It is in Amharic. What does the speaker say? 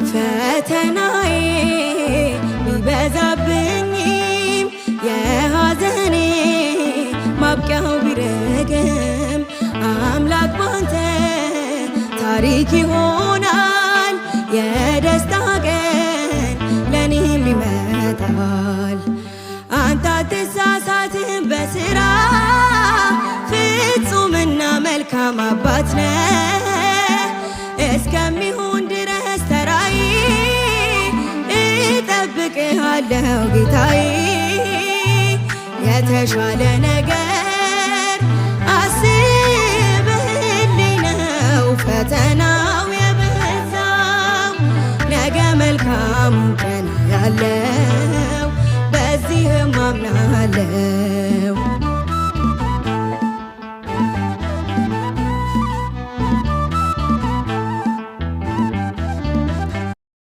ፈተናዬ ቢበዛብኝም የሐዘኔ ማብቂያው ቢረግም አምላክ ባንተ ታሪክ ይሆናል። የደስታ ቀን ለኔም ይመጣል። አንተ አትሳሳትም በስራ፣ ፍጹምና መልካም አባት ነህ። እስከሚሆን ድረስ ተራዬ እጠብቅሃለሁ ጌታዬ። የተሻለ ነገር አስበህልኝ ነው ፈተናው የበዛው። ነገ መልካሙን ቀን ያለው በዚህም አምናለው።